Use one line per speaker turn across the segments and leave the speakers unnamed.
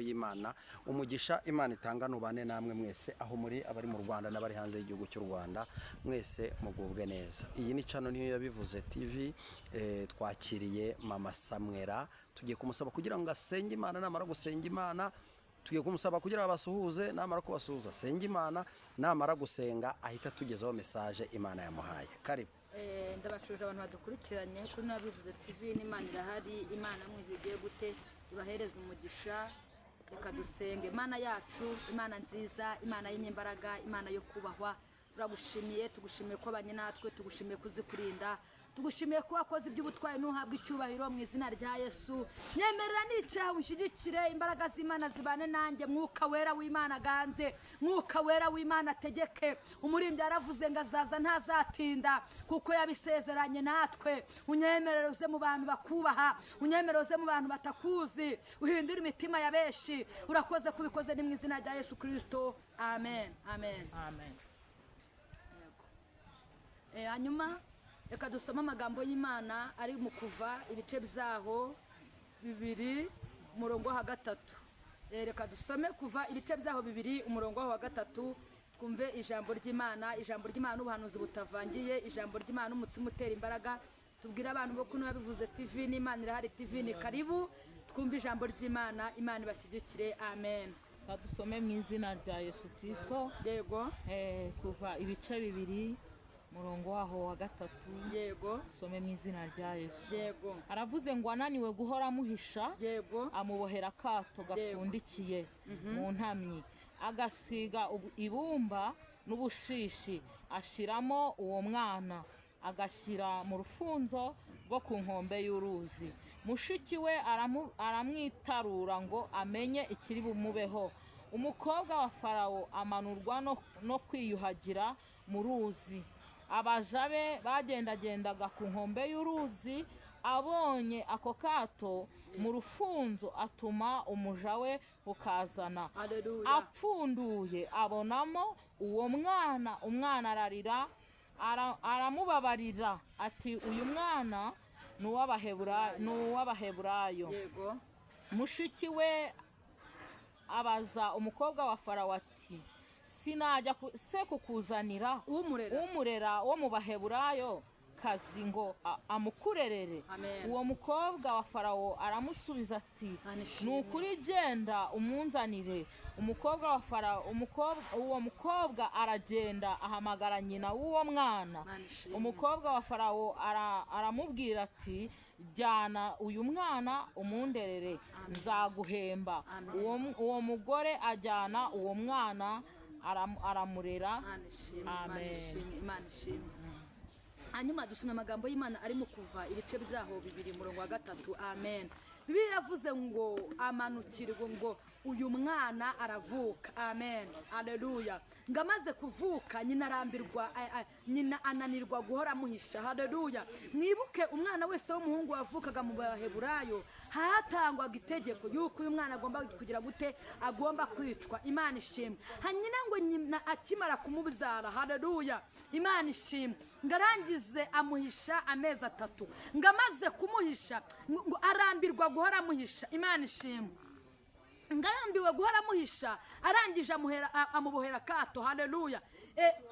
y'Imana. Umugisha Imana itanga nubane namwe mwese aho muri, abari mu Rwanda n'abari hanze y'igihugu cy'u Rwanda, mwese mugubwe neza. Iyi ni channel Niyo Yabivuze TV. Twakiriye Mama Samwera, tugiye kumusaba kugira ngo asenge Imana. Namara gusenga Imana, tugiye kumusaba kugira ngo abasuhuze. Namara kubasuhuza, asenge Imana. Namara gusenga, ahita atugezaho message Imana yamuhaye. Karibu.
Ndabashuje abantu badukurikiranye kuri Nabivuze TV. N'Imana irahari, Imana mwizi igiye gute ibahereza umugisha. Reka dusenge. Imana yacu, Imana nziza, Imana y'inyembaraga, Imana yo kubahwa, turagushimiye. Tugushimiye ko abanye natwe, tugushimiye kuzikurinda, tugushimiye ko wakoze iby'ubutwari. Ntuhabwe icyubahiro mu izina rya Yesu. Nyemerera nicaye, unshyigikire, imbaraga z'Imana zibane nanjye. Mwuka Wera w'Imana aganze, Mwuka Wera w'Imana ategeke. Umuririmbyi yaravuze ngo azaza ntazatinda kuko yabisezeranye natwe. Unyemerere uze mu bantu bakubaha, unyemerere uze mu bantu batakuzi, uhindure imitima ya benshi. Urakoze kubikoze, ni mu izina rya Yesu Kirisito, amen, amen.
Amen.
Yego. Hanyuma reka dusome amagambo y'Imana ari mu Kuva, ibice byaho 2, umurongo wa 3. Reka dusome Kuva, ibice byaho 2, umurongo wa 3, twumve ijambo ry'Imana. Ijambo ry'Imana n'ubuhanuzi butavangiye, ijambo ry'Imana n'umutsima utera imbaraga. Tubwire abantu bo kuno Yabivuze TV n'Imana Irahari TV ni karibu, twumve ijambo ry'Imana. Imana ibashyigikire, amen.
Reka dusome mu izina rya Yesu Kirisito.
Yego.
Kuva ibice 2, umurongo waho wa 3.
Yego.
Dusome mu izina rya Yesu.
Yego.
Aravuze ngo ananiwe guhora amuhisha, amubohera akato gapfundikiye mu ntamyi, agasiga ibumba n'ubushishi, ashyiramo uwo mwana, agashyira mu rufunzo rwo ku nkombe y'uruzi. Mushiki we aramwitarura ngo amenye ikiri bumubeho. Umukobwa wa Farawo amanurwa no kwiyuhagira mu ruzi. Abaja be bagendagendaga ku nkombe y'uruzi. Abonye ako kato mu rufunzo, atuma umuja we kukazana.
Haleluya.
Apfunduye, abonamo uwo mwana. Umwana ararira, aramubabarira ati: "Uyu mwana ni uw'Abaheburayo." Mushiki we abaza umukobwa wa Farawo ati: "Sinajya se kukuzanira
Umurera.
umurera wo mu Baheburayo kazi ngo amukurerere?"
Amen.
Uwo mukobwa wa Farawo aramusubiza ati:
Mana ishimwe.
"Ni ukuri, genda umunzanire." Umukobwa wa Farawo, uwo mukobwa aragenda, ahamagara nyina w'uwo mwana.
Mana ishimwe.
Umukobwa wa Farawo aramubwira ati: "Jyana uyu mwana umunderere, nzaguhemba."
Amen.
Uwo mugore ajyana uwo mwana, aramurera.
Imana ishimwe, Imana
Amen.
ishimwe, Imana ishimwe. Hanyuma dusoma amagambo y'Imana ari mu Kuva, ibice byaho 2, umurongo wa 3, amen. Bibiliya iravuze ngo amanukirwa, ngo uyu mwana aravuka, amen, aleluya. Ngo amaze kuvuka, nyina arambirwa, nyina ananirwa guhora amuhisha, haleluya. Mwibuke, umwana wese w'umuhungu wavukaga mu Baheburayo, hatangwaga itegeko yuko uyu mwana agomba kugira gute? Agomba kwicwa. Imana ishimwe. Hanyuma ngo nyina akimara kumubyara, haleluya, Imana ishimwe, ngo arangize amuhisha amezi 3. Ngo amaze kumuhisha, ngo arambirwa guhora amuhisha. Imana ishimwe. Ngarambiwe guhora amuhisha, arangije amubohera akato, haleluya.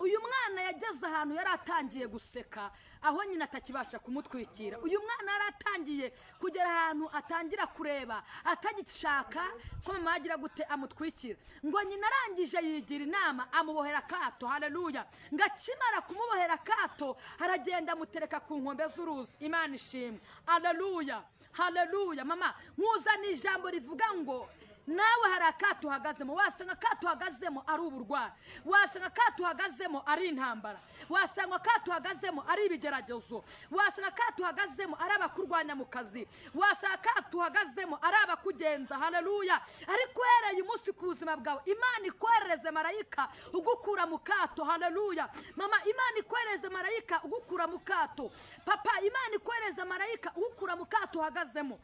Uyu mwana yageze ahantu yari atangiye guseka, aho nyina atakibasha kumutwikira. Uyu mwana yari atangiye kugera ahantu atangira kureba, atagishaka ko mama agira gute? Amutwikira. Ngo nyina arangije yigira inama, amubohera akato, haleluya. Ngo akimara kumubohera akato, aragenda amutereka ku nkombe z'uruzi. Imana ishimwe, haleluya, haleluya. Mama, nkuzana ijambo rivuga ngo nawe hari akato uhagazemo. Wasanga akato uhagazemo ari uburwayi, wasanga akato uhagazemo ari intambara, wasanga akato uhagazemo ari ibigeragezo, wasanga akato uhagazemo ari abakurwanya mu kazi, wasanga akato uhagazemo ari abakugenza, haleluya. Ariko uhereye umunsi ku buzima bwawe, Imana ikoherereze marayika ugukura mu kato, haleluya. Mama, Imana ikoherereze marayika ugukura mu kato. Papa, Imana ikoherereze marayika ugukura mu kato uhagazemo.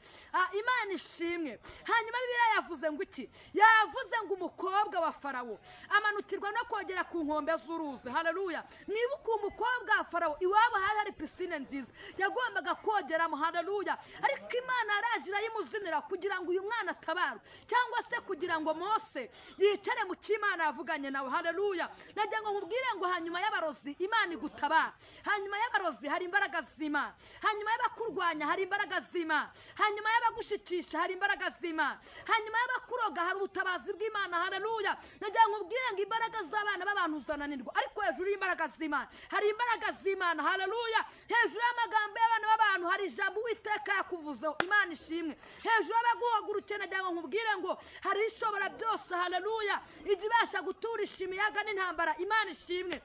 Imana ishimwe. Hanyuma Bibiliya yavuze ivuze ngo iki? Yavuze ngo umukobwa wa Farawo amanukirwa no kogera ku nkombe z'uruzi. Haleluya. Mwibuke umukobwa wa Farawo, iwabo hari hari pisine nziza yagombaga kogeramo. Haleluya. Ariko Imana yaraje irayimuzinira kugira ngo uyu mwana atabarwe, cyangwa se kugira ngo Mose yicare mu cy'Imana yavuganye nawe. Haleluya. Nagira ngo nkubwire ngo hanyuma y'abarozi Imana igutabara, hanyuma y'abarozi hari imbaraga z'Imana, hanyuma y'abakurwanya hari imbaraga z'Imana, hanyuma y'abagushikisha hari imbaraga z'Imana, hanyuma y'abakuroga hari ubutabazi bw'Imana. Haleluya. Nagira ngo nkubwire ngo imbaraga z'abana b'abantu zananirwa, ariko hejuru y'imbaraga z'Imana hari imbaraga z'Imana. Haleluya. Hejuru y'amagambo y'abana b'abantu hari ijambo Uwiteka yakuvuzeho. Imana ishimwe. Hejuru y'abaguhagurukiye nagira ngo nkubwire ngo hari ishobora byose. Haleluya. Ijya ibasha guturisha imiyaga n'intambara. Imana ishimwe.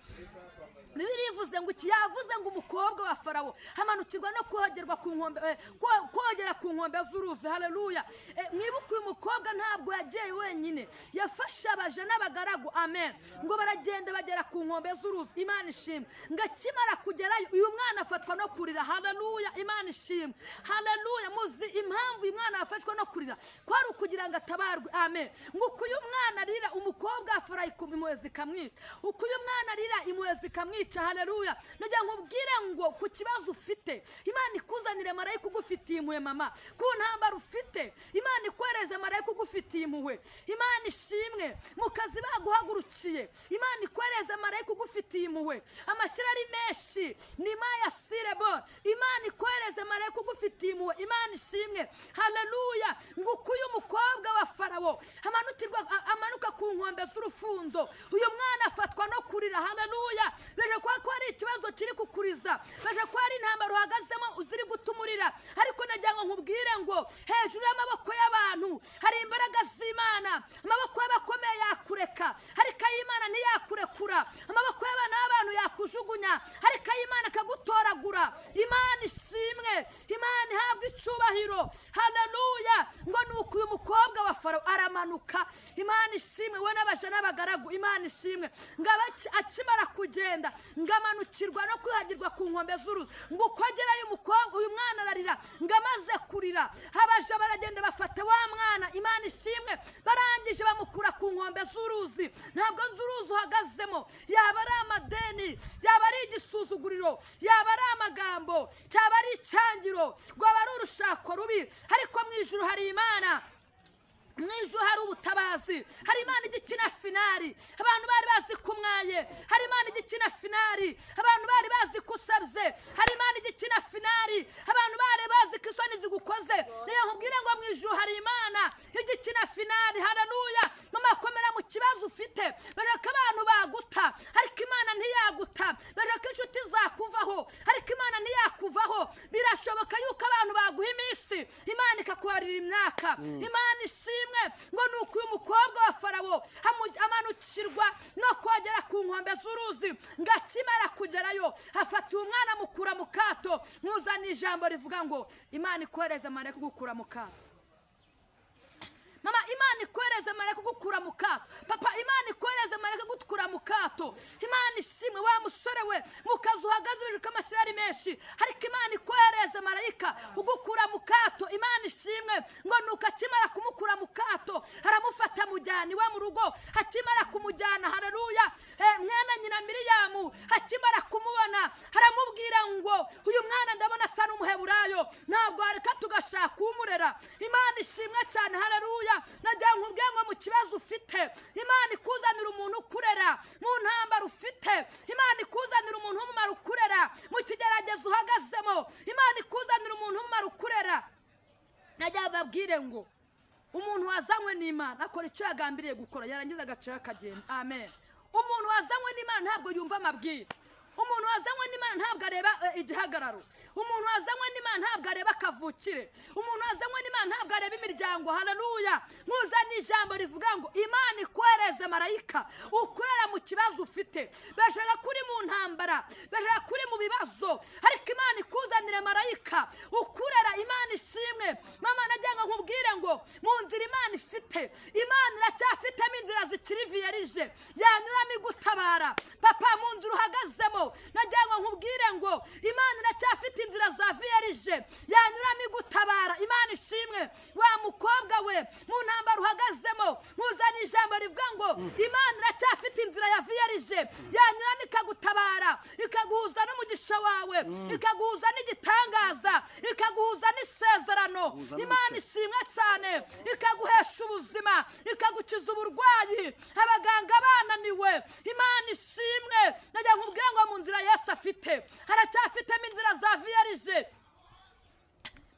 Bibiliya ivuze ngo iki? Yavuze ngo umukobwa wa Farawo hamanukirwa no kogerwa ku nkombe, kogera ku nkombe z'uruzi. Haleluya. Mwibuke uyu mukobwa ntabwo yagiye wenyine, yafashe abaja n'abagaragu. Amen. Ngo baragenda bagera ku nkombe z'uruzi. Imana ishimwe. Ngo akimara kugerayo uyu mwana afatwa no kurira. Haleluya. Imana ishimwe. Haleluya. Muzi impamvu uyu mwana yafashwe no kurira? Kwari ukugira ngo atabarwe. Amen. Ngo uko uyu mwana arira, umukobwa wa Farawo impuhwe zikamwica. Uko uyu mwana arira, impuhwe zikamwica. Haleluya. Nagira ngo ubwire ngo ku kibazo ufite Imana ikuzanire marayika ugufitiye impuhwe. Mama, ku ntambara ufite Imana ikwereze marayika ugufitiye impuhwe. Imana ishimwe. Mu kazi baguhagurukiye Imana ikwereze marayika ugufitiye impuhwe. Amashyira ari menshi ni maya sirebo. Imana ikwereze marayika ugufitiye impuhwe. Imana ishimwe. Haleluya. Ngo uko uyu mukobwa wa Farawo amanuka ku nkombe z'urufunzo, uyu mwana afatwa no kurira. Haleluya. Beje kuba ko hari ikibazo kiri kukuriza, beje ko hari intambara uhagazemo ziri gutumurira, ariko nagira ngo nkubwire ngo hejuru y'amaboko y'abantu hari imbaraga z'Imana. Amaboko y'abakomeye yakureka, ariko ay'Imana ntiyakurekura. Amaboko y'abana b'abantu yakujugunya, ariko ay'Imana akagutoragura. Imana ishimwe. Imana ihabwe icyubahiro. Haleluya. Ngo nuko uyu mukobwa wa Farawo aramanuka. Imana ishimwe. We n'abaja n'abagaragu. Imana ishimwe. Ngo akimara kugenda ngo amanukirwa no kwihagirwa ku nkombe z'uruzi. Ngo uko agerayo umukobwa, uyu mwana ararira. Ngo amaze kurira abaja baragenda bafata wa mwana. Imana ishimwe. Barangije bamukura ku nkombe z'uruzi. Ntabwo nzi uruzi uhagazemo, yaba ari amadeni, yaba ari igisuzuguriro, yaba ari amagambo, cyaba ari icyangiro, rwaba ari urushako rubi, ariko mu ijuru hari Imana. Mu ijuru hari ubutabazi, hari Imana igikina finari. Abantu bari bazi ko umwaye, hari Imana igikina finari. Abantu bari bazi ko usabye, hari Imana igikina finari. Abantu bari bazi ko isoni zigukoze, niyo nkubwire ngo mu ijuru hari Imana igikina finari. Haleluya. Mama, komera mu kibazo ufite. Bereka abantu baguta, ariko Imana ntiyaguta. Bereka inshuti zakuvaho, ariko Imana ntiyakuvaho. Birashoboka yuko abantu baguha iminsi, Imana ikakubarira imyaka. Imana ishimwe. Ngo nuko uyu mukobwa wa Farawo amanukirwa no kogera ku nkombe z'uruzi. Ngo akimara kugerayo afata uyu mwana amukura mu kato. Nkuzana ijambo rivuga ngo Imana ikohereze marayika ugukura mu kato. Mama, Imana ikohereze marayika ugukura mu kato. Papa, Imana ikohereze marayika ugukura mu kato. Imana ishimwe. Wa musore we, mu kazi uhagaze ujije amashyira ari menshi, ariko Imana ikohereze marayika ugukura mu kato. Imana ishimwe. Ngo nuko akimara kumukura mu kato aramufata amujyana iwe mu rugo. Akimara kumujyana, haleluya, mwana nyina Miriyamu akimara kumubona aramubwira ngo uyu mwana ndabona asa n'umuheburayo, ntabwo wareka tugashaka umurera. Imana ishimwe cyane. Haleluya. Nagira ngo nkubwire ngo mu kibazo ufite Imana ikuzanira umuntu ukurera, mu ntambara ufite Imana ikuzanira umuntu w'umumaro ukurera, mu kigeragezo uhagazemo Imana ikuzanira umuntu w'umumaro ukurera. Nagira babwire ngo umuntu wazanywe n'Imana akora icyo yagambiriye gukora, yarangiza agacaho akagenda. Amen. Umuntu wazanywe n'Imana ntabwo yumva amabwire. Umuntu wazanywe n'Imana ntabwo areba igihagararo. Umuntu wazanywe n'Imana ntabwo areba akavukire. Umuntu wazanywe n'Imana ntabwo areba imiryango. Haleluya. Nkuzana ijambo rivuga ngo Imana ikwereze marayika ukorera mu kibazo ufite. Bashaka kuri mu ntambara, bashaka kuri mu bibazo, ariko Imana ikuzanire marayika ukurera. Imana ishimwe. Mama, nagira ngo nkubwire ngo mu nzira Imana ifite, Imana iracyafitemo inzira zikiri vierge yanyuramo igutabara. Papa, mu nzira uhagazemo nagira ngo nkubwire ngo Imana iracyafite inzira za vierge yanyuramo igutabara. Imana ishimwe. Wa mukobwa we, mu ntambara uhagazemo Nkuzana ijambo rivuga ngo Imana iracyafite inzira ya vierge yanyuramo ikagutabara, ikaguhuza n'umugisha wawe, ikaguhuza n'igitangaza, ikaguhuza n'isezerano. Imana ishimwe cyane, ikaguhesha ubuzima, ikagukiza uburwayi abaganga bananiwe. Imana ishimwe. Najya nkubwira ngo mu nzira Yesu afite haracyafitemo inzira za vierge,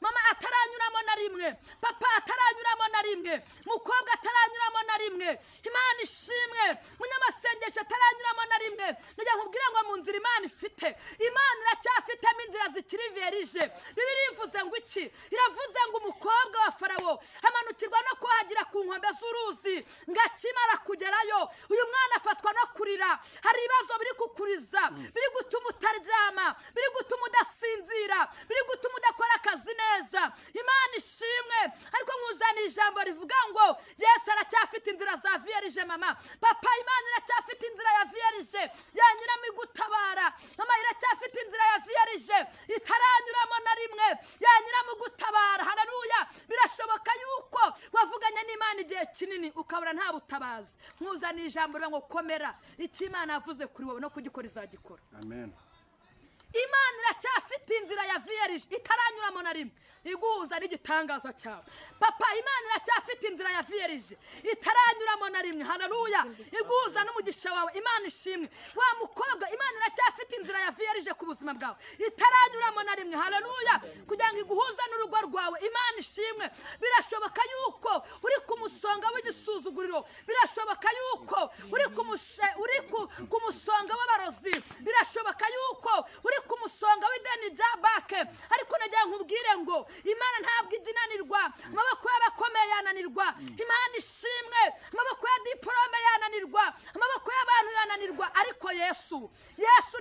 mama ataranyuramo na rimwe, papa ataranyuramo na rimwe, mukobwa ataranyuramo na rimwe. Imana ishimwe. Munyamasengesho ataranyuramo na rimwe. Najya nkubwira ngo mu nzira Imana ifite, Imana iracyafitemo inzira zikiri vierge. Bibiliya ivuze ngo iki? Iravuze ngo umukobwa wa Farawo amanukirwa no kuhagira ku nkombe z'uruzi, ngo akimara kugerayo uyu mwana afatwa no kurira. Hari ibibazo biri kukuriza, biri gutuma utaryama, biri gutuma udasinzira, biri gutuma udakora akazi neza. Imana ishimwe. Ariko nkuzanira ijambo rivuga ngo Yesu aracyafite inzira za vierge. Mama, papa, Imana iracyafite inzira ya vierge yanyuramo igutabara. Mama, iracyafite inzira ya vierge itaranyuramo na rimwe yanyuramo igutabara. Haleluya. Birashoboka yuko wavuganye n'Imana igihe kinini ukabura nta butabazi. Nkuzaniye ijambo rivuga ngo komera, icyo Imana yavuze kuri wowe no kugikora izagikora.
Amen.
Imana iracyafite inzira ya vierge itaranyuramo na rimwe iguhuza n'igitangaza cyawe. Papa, Imana iracyafite inzira ya vierge itaranyuramo na rimwe, haleluya, iguhuza n'umugisha wawe. Imana ishimwe. Wa mukobwa, Imana iracyafite inzira ya vierge ku buzima bwawe itaranyuramo na rimwe, haleluya, kugira ngo iguhuze n'urugo rwawe. Imana ishimwe. Birashoboka yuko uri ku musonga w'igisuzuguriro, birashoboka yuko uri ku musonga w'abarozi, birashoboka yuko uri ku musonga w'ideni rya banke, ariko nagira nkubwire ngo Imana ntabwo ijya inanirwa. Amaboko y'abakomeye yananirwa, Imana ishimwe, amaboko ya diporome yananirwa, amaboko y'abantu yananirwa, ariko Yesu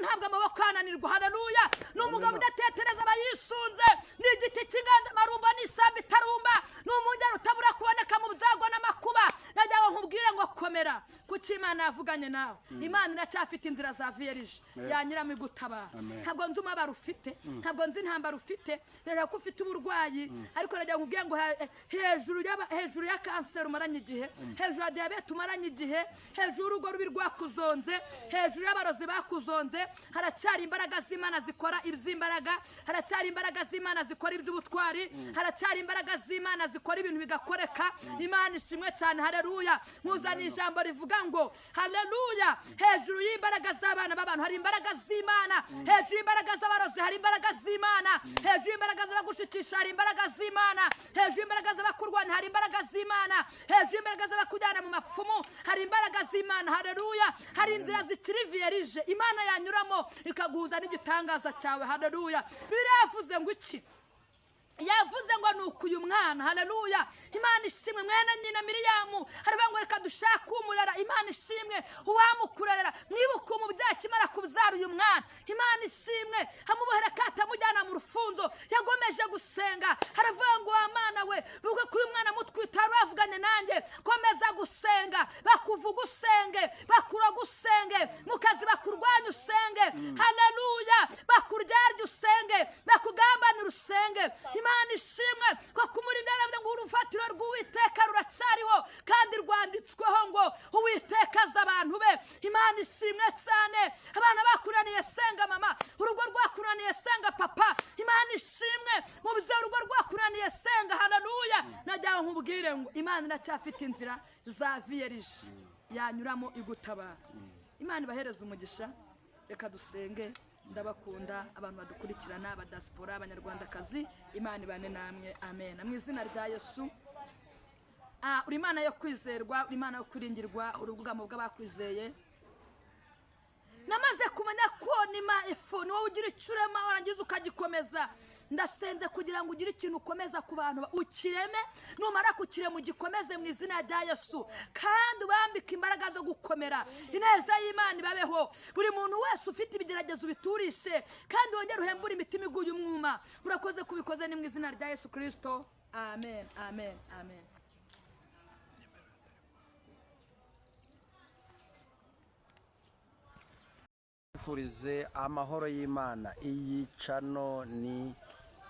ntabwo amaboko yananirwa. Haleluya. Ni umugabo udatetereza abayisunze, ni igiti cy'inganzamarumbo n'isambu itarumba, ni umungeri utabura kuboneka mu byago n'amakuba. Nagira ngo nkubwire ngo komera kuko Imana yavuganye nawe. Imana iracyafite inzira za vierge yanyuramo igutabara. Ntabwo nzi umubabaro ufite, ntabwo nzi intambara ufite, rero ko ufite uburwayi, ariko nagira ngo nkubwire ngo hejuru ya kanseri umaranye igihe, hejuru ya diyabete umaranye igihe, hejuru y'urugo rubi rwakuzonze, hejuru y'abarozi bakuzonze, haracyari imbaraga z'Imana zikora iby'imbaraga, haracyari imbaraga z'Imana zikora iby'ubutwari, haracyari imbaraga z'Imana zikora ibintu bigakoreka. Imana ishimwe cyane. Haleluya. Nkuzaniye ijambo rivuga ngo haleluya, hejuru y'imbaraga z'abana b'abantu hari imbaraga z'Imana, hejuru y'imbaraga z'abarozi hari imbaraga z'Imana, hejuru y'imbaraga z'abagushikisha hari imbaraga z'Imana, hejuru y'imbaraga z'abakurwanya hari imbaraga z'Imana, hejuru y'imbaraga z'abakujyana mu mapfumu hari imbaraga z'Imana. Haleluya. Hari inzira zikiri vierge Imana yanyuramo ikaguhuza n'igitangaza cyawe. Haleluya. Bibiliya yavuze ngo iki? Yavuze ngo ni uku uyu mwana, haleluya, Imana ishimwe, mwene nyina Miriyamu haravuga ngo reka dushake umurera. Imana ishimwe. Uwamukurerera, mwibuke umubyeyi akimara kubyara uyu mwana, Imana ishimwe, amubohera akatamujyana mu rufunzo, yagomeje gusenga. Haravuga ngo wa Mana we, bivuga ko uyu mwana mutwite wari wavuganye nanjye, komeza gusenga, bakuvuga usenge, bakuroga usenge, mu kazi bakurwanya usenge, haleluya, bakuryarya usenge, bakugambanira usenge. Imana ishimwe ko kumurinda. Yaravuze ngo urufatiro rw'Uwiteka ruracyariho kandi rwanditsweho ngo Uwiteka azi abantu be. Imana ishimwe cyane. Abana bakunaniye, senga mama. Urugo rwakunaniye, senga papa. Imana ishimwe. Mu byo urugo rwakunaniye, senga. Haleluya. Najya nkubwire ngo Imana iracyafite inzira za vierge yanyuramo igutabara. Imana ibahereza umugisha. Reka dusenge. Ndabakunda abantu badukurikirana, abadiaspora, abanyarwandakazi. Imana ibane namwe. Amen. Mu izina rya Yesu. Uri Imana yo kwizerwa, uri Imana yo kwiringirwa, uri ubwugamo bw'abakwizeye. Namaze kumenya ko nima ifu ni wowe ugira icyo urema warangiza ukagikomeza. Ndasenze kugira ngo ugire ikintu ukomeza ku bantu, ukireme, numara kukirema ugikomeze mu izina rya Yesu, kandi ubambike imbaraga zo gukomera. Ineza y'Imana ibabeho. Buri muntu wese ufite ibigeragezo ubiturishe, kandi wongere uhembure imitima iguye umwuma. Urakoze kubikoze, ni mu izina rya Yesu Kirisito. Amen, amen, amen.
Furize amahoro y'Imana. Iyi channel ni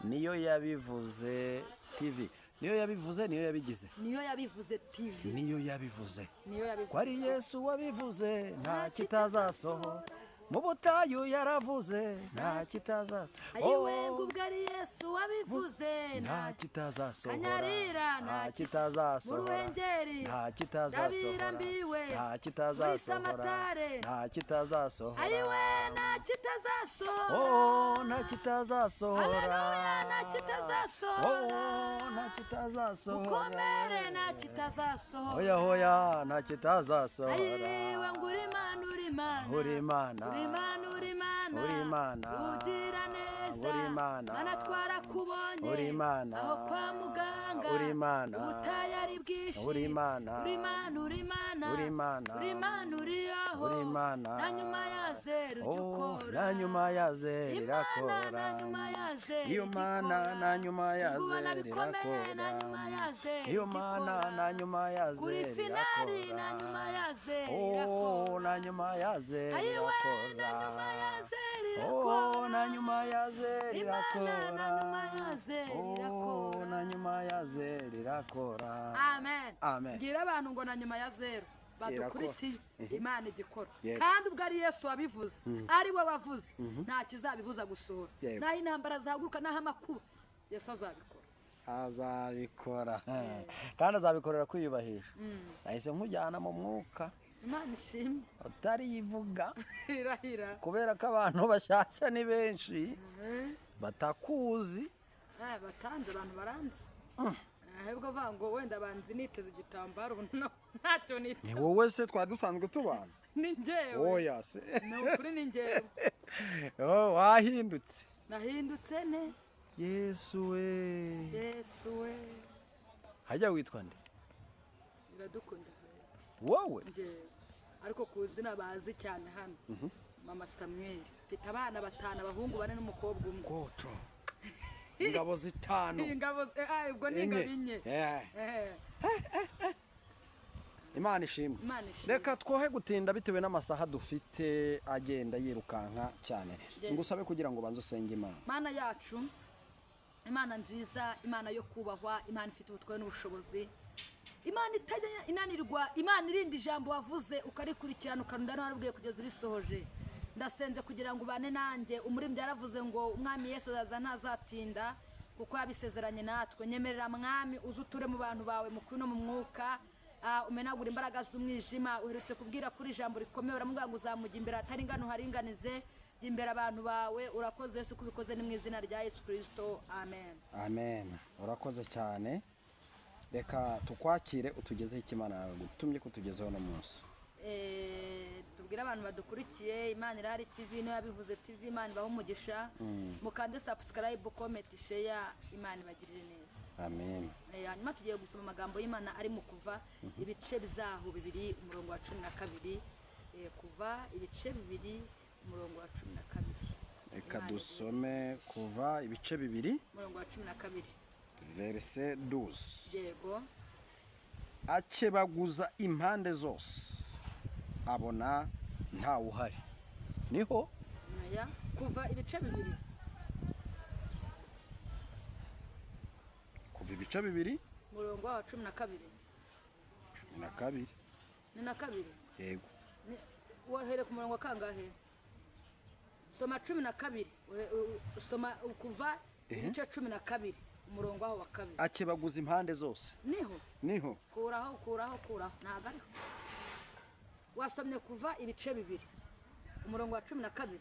Niyo Yabivuze TV. Niyo yabivuze, niyo yabigize.
Niyo yabivuze TV.
Niyo yabivuze.
Niyo yabivuze.
Ko ari Yesu wabivuze, nta kitazasohora. Mu butayu yaravuze, nta kitazasohora.
Ayiwe, ngo ubwo ari Yesu wabivuze,
nta kitazasohora.
Kanyarira,
nta kitazasohora.
Mu Ruhengeri,
nta kitazasohora.
Ndabirambiwe,
nta kitazasohora.
muri Samatare,
nta kitazasohora.
Ayiwe, nta kitazasohora.
Oh, nta kitazasohora.
Haleluya, nta kitazasohora.
Oh, nta kitazasohora.
Mukomere, nta kitazasohora.
Hoya hoya, nta kitazasohora.
Ayiwe, ngo uri Imana, uri Imana.
Uri Imana.
Uri Imana, uri Imana.
Uri Imana.
Ugira neza.
Uri Imana.
Mana, twarakubonye.
Uri Imana.
Aho kwa muganga.
Uri Imana.
Ubutayu ari bwinshi.
Uri Imana.
Uri Imana, uri Imana.
Uri Imana.
Uri Imana, uri aho.
Uri Imana.
Na nyuma ya zeru ujya
Oh,
ukora.
na nyuma ya zeru
Imana,
irakora.
na nyuma ya zeru
Iyo Mana,
ijya
na nyuma ya
ikora. Ubona
zeru
bikomeye, na
irakora.
nyuma ya zeru
Iyo
ijya
Mana,
ikora.
na nyuma ya
Kuri
zeru
finali,
irakora.
na nyuma ya zeru
Oh,
irakora.
na nyuma ya zeru
Ayiwe, na
irakora.
nyuma ya zeru
Oh,
irakora.
na nyuma ya zeru
Imana,
irakora.
na nyuma ya zeru
Oh,
irakora.
na nyuma ya zeru irakora.
Amen.
Amen.
Mbwira abantu ngo na nyuma ya zeru badukurikiye, Imana igikora.
Yego.
Kandi ubwo ari Yesu wabivuze, ari we wavuze, nta kizabibuza gusohora.
Yego.
Naho intambara zahaguruka, naho amakuba, Yesu azabikora.
Azabikora, kandi azabikorera kwiyubahisha. Nahise nkujyana mu mwuka.
Imana ishimwe.
Utariyivuga.
Irahira.
Kubera ko abantu bashyashya ni benshi batakuzi.
Batanze abantu baranzi, ahubwo bavuga ngo wenda banzi niteze igitambaro, ubu ntacyo niteze.
Ni wowe se twari dusanzwe tubana?
Ni njyewe.
Oya se.
Ni ukuri, ni njyewe.
Oh, wahindutse.
Nahindutse ne.
Yesu we.
Yesu we.
Hajya witwa nde?
Iradukunda.
Wowe?
Njyewe, ariko ku izina bazi cyane hano, Mama Samweli. Mfite abana batanu, abahungu bane n'umukobwa umwe.
Goto, ingabo zitanu.
Ingabo ubwo ni ingabo enye.
Eh. Imana ishimwe.
Imana ishimwe.
Reka twohe gutinda bitewe n'amasaha dufite agenda yirukanka cyane. Ngusabe kugira ngo banze usenge Imana.
Mana yacu, Imana nziza, Imana yo kubahwa, Imana ifite ubutware n'ubushobozi, Imana itajya inanirwa, Imana irinda ijambo wavuze ukarikurikirana, ukarunda n'uwarubwiye kugeza urisohoje, ndasenze kugira ngo ubane nanjye. Umuririmbyi yaravuze ngo umwami Yesu azaza ntazatinda, kuko yabisezeranye natwe. Nyemerera Mwami uze uture mu bantu bawe mu kuri no mu mwuka, umenagura imbaraga z'umwijima. Uherutse kubwira kuri ijambo rikomeye, uramubwira ngo uzamujya imbere hatari ingano haringanize. Jya imbere abantu bawe. Urakoze Yesu ko ubikoze, ni mu izina rya Yesu Kirisito, amen.
Amen. Urakoze cyane. Reka tukwakire, utugezeho icyo Imana yawe gutumye kutugezeho uno munsi.
Tubwire abantu badukurikiye, Imana irahari TV, niyo yabivuze TV, Imana ibahe umugisha. Mukande subscribe, comment, share, Imana ibagirire neza.
Amen.
Hanyuma tugiye gusoma amagambo y'Imana ari mu Kuva ibice byaho 2 umurongo wa 12. Kuva ibice 2 umurongo wa 12.
Reka dusome Kuva ibice 2
umurongo wa 12,
verset 12.
Yego.
Akebaguza impande zose abona ntawe uhari. Niho?
Aya, Kuva ibice 2.
Kuva ibice 2
umurongo wa 12.
12.
Ni na kabiri.
Yego.
Wahere ku murongo wa kangahe? Soma 12. Soma Kuva ibice 12 umurongo waho wa 2.
Akebaguza impande zose.
Niho?
Niho.
Kuraho, kuraho, kuraho. Ntago ariho. Wasomye Kuva ibice 2 umurongo wa 12.